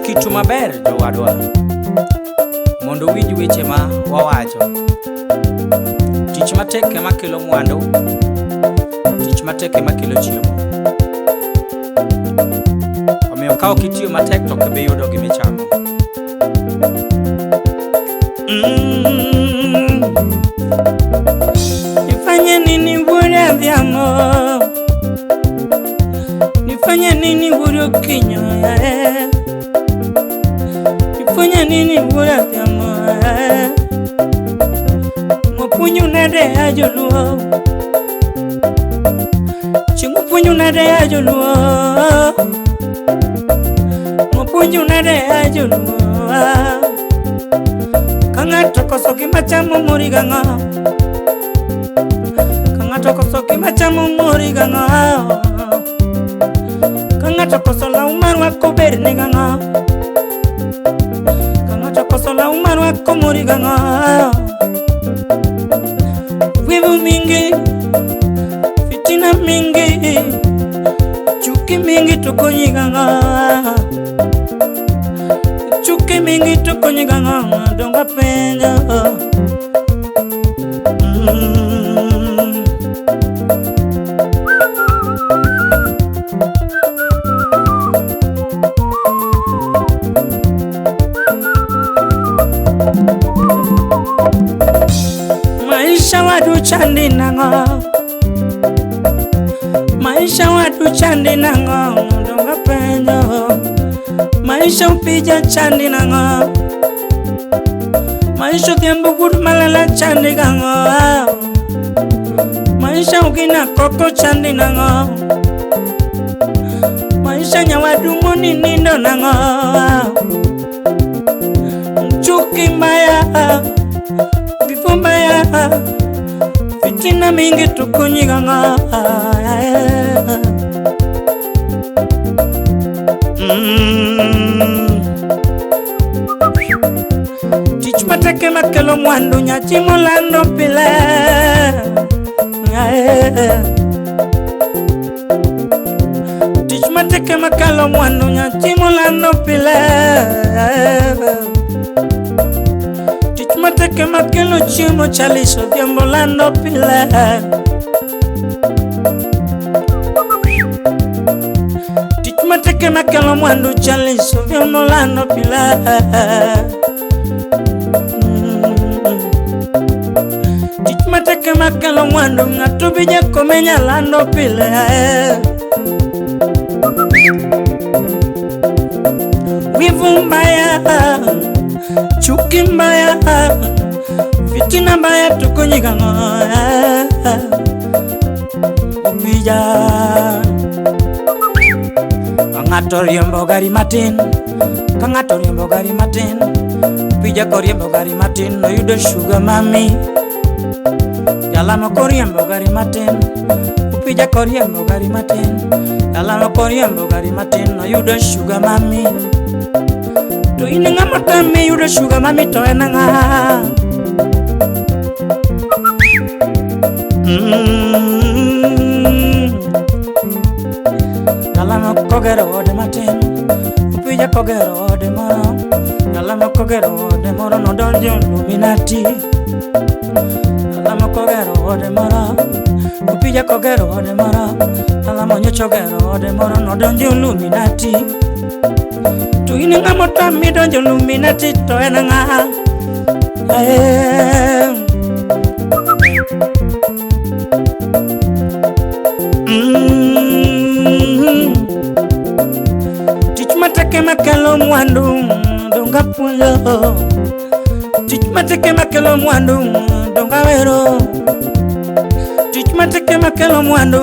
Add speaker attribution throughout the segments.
Speaker 1: Chikitu maber jowadwa mondo uwinj weche ma wawacho. Tich matek ema kelo mwandu, tich matek ema kelo chiemo. Omiyo ka ok itiyo matek to ok ibi yudo gima ichamo.
Speaker 2: Nifanye nini wuod Adhiambo? Nifanye nini wuod Okinyo? Eh? Nifanye nini wuod Adhiambo? Eh? Ng'opunyu nade a joluo? Chieng' opuonju nade a joluo? Ng'opuonju nade a joluo? Ka ng'ato koso gima chamo mori gang'o? Ka ng'ato koso gima chamo mori gang'o? Ka ng'ato koso law marwako ber ni gang'o? Ka ng'ato koso law marwako mori gang'o? Wivu mingi, fitina mingi, chuki mingi tokonyi gang'o? Chuki mingi tokonyi gang'o? Donga penjo. Maisha wadu chandi nang'o? Maisha wadu chandi nang'o? Donga penjo. Maisha upija chandi nang'o? Maisha odhiambo gud malala chandi gang'o? Maisha ugina koko chandi nang'o? Maisha nyawadu moni nindo nang'o? Chuki mbaya, vifo mbaya, fitina mingi tukonyi gang'o? Tich matek ema kelo mwandu nyathi molando pile. Tich matek ema kelo mwandu nyathi molando pile. Tich matek ema kelo chiemo Chalice Odhiambo lando pile. Tich matek ema kelo mwandu Chalice Odhiambo lando pile. Tich matek ema kelo mwandu ng'ato bi jakomenya lando pile. Wivu mbaya, chuki mbaya, fitina mbaya tukonyi gang'o? Opija. Ka ng'ato riembo gari matin, ka ng'ato riembo gari matin, Opija koriembo gari matin noyudo sugar mami. Jalamo koriembo gari matin, Opija koriembo gari matin, Jalamo koriembo gari matin noyudo sugar mami. To in ng'ama tami yudo sugar mami to en ang'a? Jalamo kogero ode matin, Opija kogero ode moro, Jalamo kogero ode moro nodonjo Illuminati. Jalamo kogero ode moro, Opija kogero ode moro, Jalamo nyocha ogero ode moro nodonjo Illuminati. To in ng'ama otami donjo Illuminati to en ang'a? Tich matek ema kelo mwandu donga puonjo. Tich matek ema kelo mwandu donga wero. Tich matek ema kelo mwandu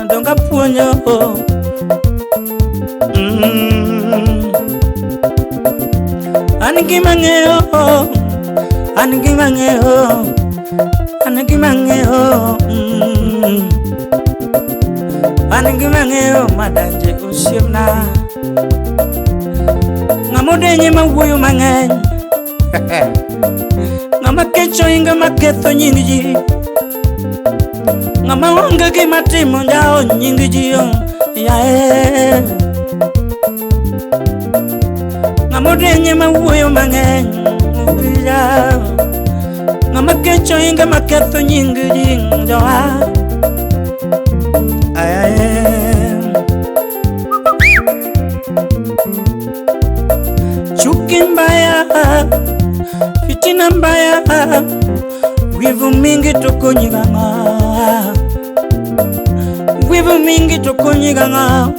Speaker 2: donga puonjo. An gima ang'eyo, an gima ang'eyo, an gima ang'eyo. An gima ang'eyo madanje osiepna. Ng'ama odenye mawuoyo mang'eny. Ng'ama kecho inga maketho nying ji. Ng'ama onge gima timo njawo nying ji. Yae. Ng'ama odenye mawuoyo mang'eny opija. Ng'ama kecho inge maketho nying ji jowa. Aye. Chuki mbaya, fitina mbaya, wivu mingi tokonyiganga, wivu mingi tokonyiganga.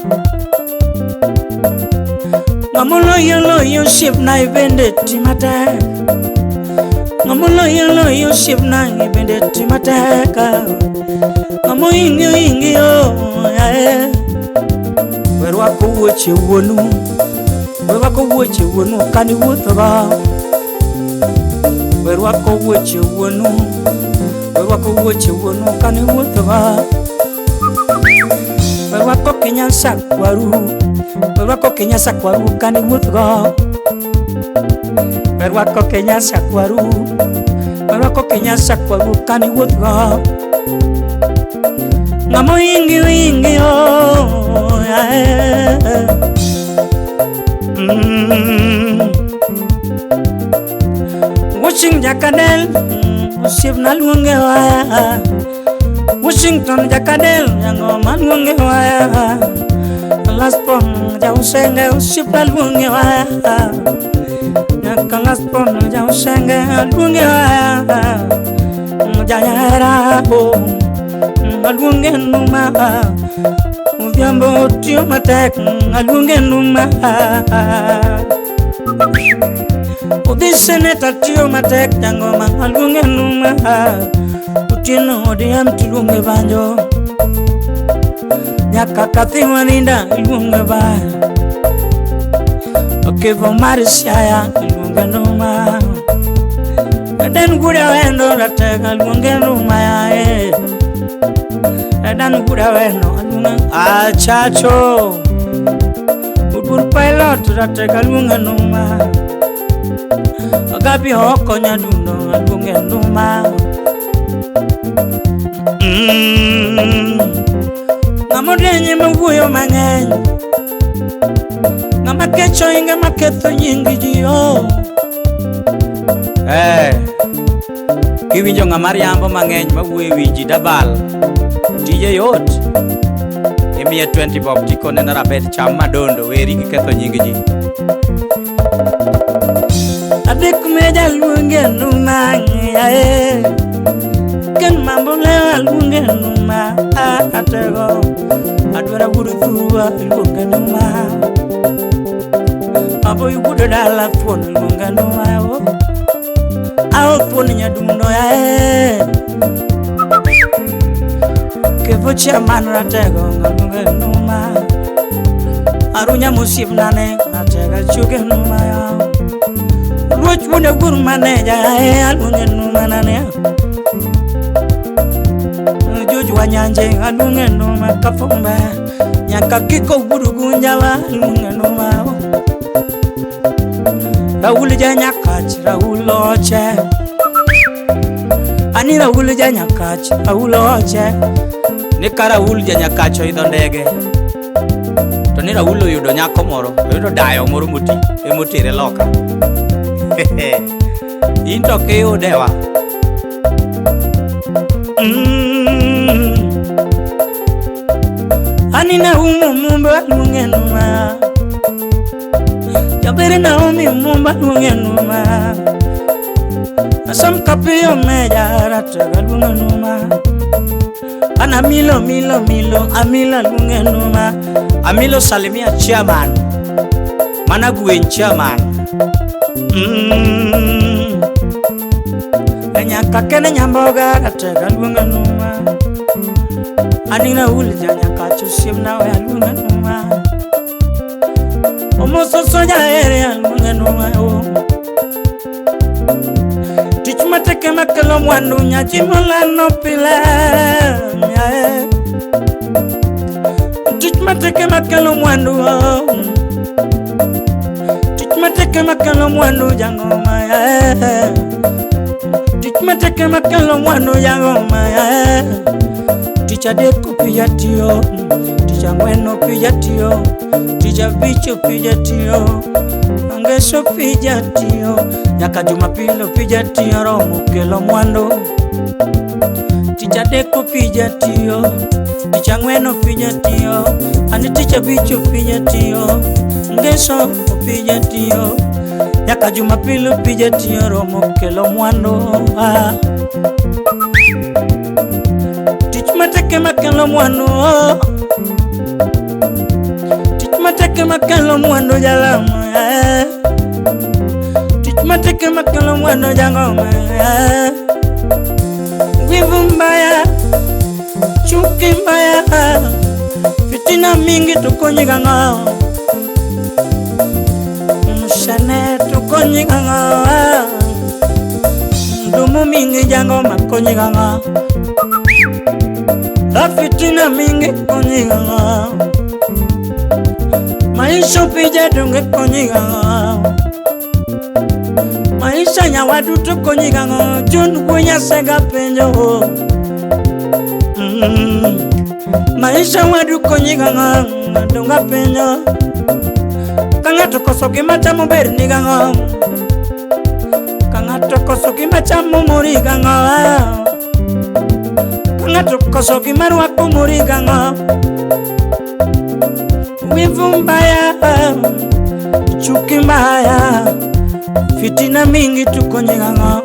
Speaker 2: Ng'ama loyo osiepna bende ti matek. Ng'ama loyo osiepna bende ti matek. Ng'ama ohingi ohingi o yae. We rwako wuoche wuonu, we rwako wuoche wuonu kani wuothogo. We rwako wuoche wuonu, we rwako wuoche wuonu kani wuothogo. We rwako kinyasa kwaru, we rwako kinyasa kwaru kani wuothogo. We rwako kinyasa kwaru, we rwako kinyasa kwaru kani wuothogo. Ng'ama ohingi ohingi o yae. Washington Jakadel, osiepna luonge waya. Washington Jakadel, jangoma luonge waya. Last born jausenge osiepna luonge waya. Nyaka last born jausenge luonge waya. Janyahera o aluonge numa. Odhiambo tiyo matek aluonge numa. Odhi seneta tiyo matek jangoma aluonge numa. Otieno ODM tiluonge banjo. Nyaka Kathi Waninda iluonge ba. Okevo mar Siaya iluonge numa. Adan Guda wendo ratega aluonge numa yae. Adan Guda wendo aluonge achacho. Udur pilot ratega aluonge numa. Agabi oko nyadundo aluonge numa. Ng'ama odenye mawuoyo mang'eny. Ng'ama kecho inge maketho nying ji o.
Speaker 1: Kiwinjo ng'ama riambo mang'eny mawuoyo e wi ji dabal, tije yot. Imiye 20 bob tikone ni rabet cham madondo weri gi ketho nying ji.
Speaker 2: Adek meja luonge numa yae. Ken mambo lewa luonge numa atego. Adwara wuod thurwa iluonge numa. Aboy wuod dala thuon iluonge numa o. Ao thuon nyadundo yae. Kevo chairman ratego luonge numa. Arunya mosiepna ne ratego chuge numa ya. Ruoch wuod Ogur maneja yae aluonge numa nane. George Wanyanje aluonge numa kafumbe. Nyaka Kiko wuod Gunjawa aluonge numa. Raul ja Nyakach Raul oche. Ani Raul ja Nyakach Raul oche.
Speaker 1: Ni ka Raul ja Nyakach oidho ndege, to ni Raul oyudo nyako moro, oyudo dayo moro moti, emotere loka. In to kiyudewa.
Speaker 2: Ani Naumu Mumba aluonge numa. Jabere Naomi Mumba aluonge numa. Asam Kapiyo meja ratega aluonge numa. Ana Milo Milo Milo Amila aluonge numa.
Speaker 1: Amilo salimia chairman. Mana gwen chairman.
Speaker 2: Nyaka kene nyamboga ratega aluonge numa. Ani Raul ja Nyakach osiepna we aluonge numa. Omososo jahere aluonge numa o. Tich matek ema kelo mwandu nyachi molano pile yae. Tich matek ema kelo mwandu o. Tich matek ema kelo mwandu jangoma yae. Tich matek ema kelo mwandu jangoma yae. Tich adek opija tiyo, tich ang'wen opija tiyo, tich abich opija tiyo. Ngeso opija tiyo, nyaka Jumapil opija tiyo romo kelo mwandu. Tich adek opija tiyo, tich ang'wen opija tiyo, ani tich abich opija tiyo, ngeso opija tiyo, nyaka Jumapil opija tiyo romo kelo mwandu. Ah. Tich matek ema kelo mwandu. Oh. Tich matek ema kelo mwandu jalamo. Eh. Tich matek ema kelo mwandu jangoma. Eh. Wivu mbaya, chuki mbaya, fitina mingi tukonyi gang'o. Mshane tukonyi gang'o. Ndumu mingi jangoma konyi gang'o. La fitina mingi konyi gang'o. Maisha opija donge konyi gang'o. Maisha nyawadu to konyi gang'o. John Wuonyasega penjo. Maisha wadu konyi gang'o. Donga penjo. Ka ng'ato koso gima chamo ber ni gang'o. Ka ng'ato koso gima chamo mori gang'o. Ka ng'ato koso gima rwako mori gang'o. Wivu mbaya, chuki mbaya, fitina mingi tukonyi gang'o.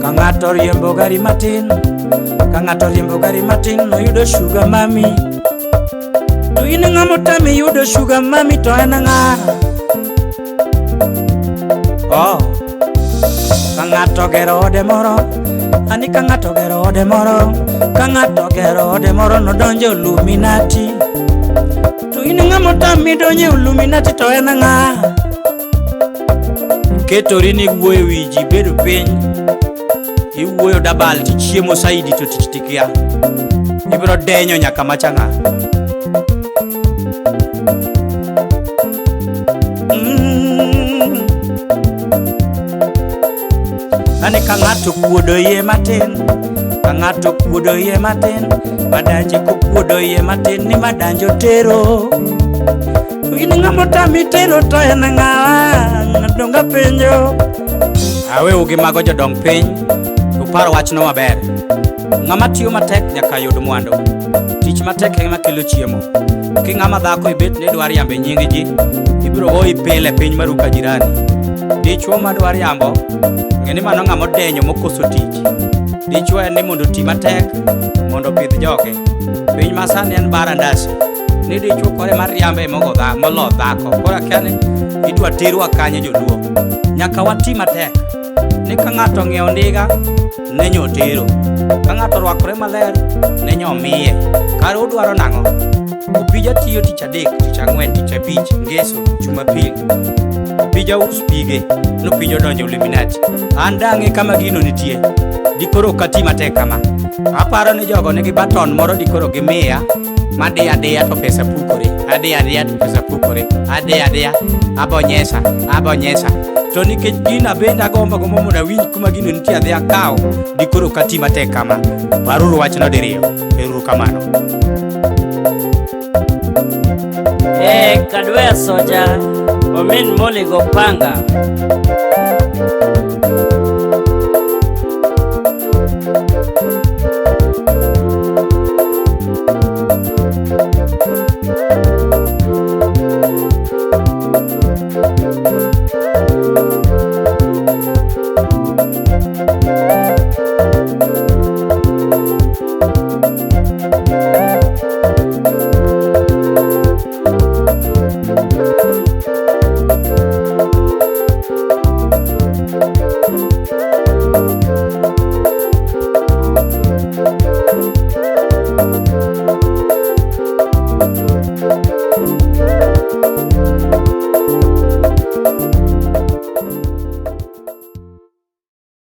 Speaker 2: Ka ng'ato riembo gari matin, ka ng'ato riembo gari matin noyudo sugar mami. To in ng'ama otami yudo sugar mami to en ng'a? Oh. Ka ng'ato gero ode moro, ani ka ng'ato gero ode moro, ka ng'ato gero ode moro nodonjo Illuminati. To in ng'ama otami donjo Illuminati to en ng'a?
Speaker 1: Ketori ni iwuoyo e wi ji bedo piny iwuoyo dabal tichiemo saidi to tich tikia ibiro denyo nyaka machang'a.
Speaker 2: Ani ka ng'ato kuodo iye matin, ka ng'ato kuodo iye matin, madanje kokuodo iye matin ni madanje otero. To in ng'ama otami tero to en ng'a? Donga penjo.
Speaker 1: Aweu gi mago jodong piny, upar wachno maber. Ng'ama tiyo matek nyaka yud mwandu. Tich matek ema kelo chiemo. Ki ng'ama dhako ibet ni idwa riambo e nying ji, ibiro goyi pile piny maru ka jirani. Dichuo madwa riambo, ng'e ni mano ng'ama odenyo mokoso tich. Dichuo en ni mondo oti matek mondo opidh joge. Piny masani en barandasi. Ni dichuo kore mar riambo ema ogo molo dhako. Koro akia ni idwa terwa kanye joluo. Nyaka wati matek. Ni ka ng'ato ong'iewo ndiga, ne nyo otero. Ka ng'ato orwakore maler, ne nyo omiye. Kare udwaro nang'o? Opija tiyo tich adek, tich ang'wen, tich abich, ngeso, jumapil. Opija us pige, nopija odonjo Illuminati. An dang'e kama gino nitie. Dikoro ok ati matek kama. Aparo ni jogo nigi baton moro dikoro gimiya, madiyo adiya to pesa pukore. Adiyo adiya to pesa pukore. Adiyo adiya, abonyesa, abonyesa. To nikech gina bende agombo agomba mondo awinj kuma gino nitie adhi akaw, dikoro ok ati matek kama. Paruru wachno diriyo. Ero uru kamano.
Speaker 3: Kadwea soja, omin Molly go panga.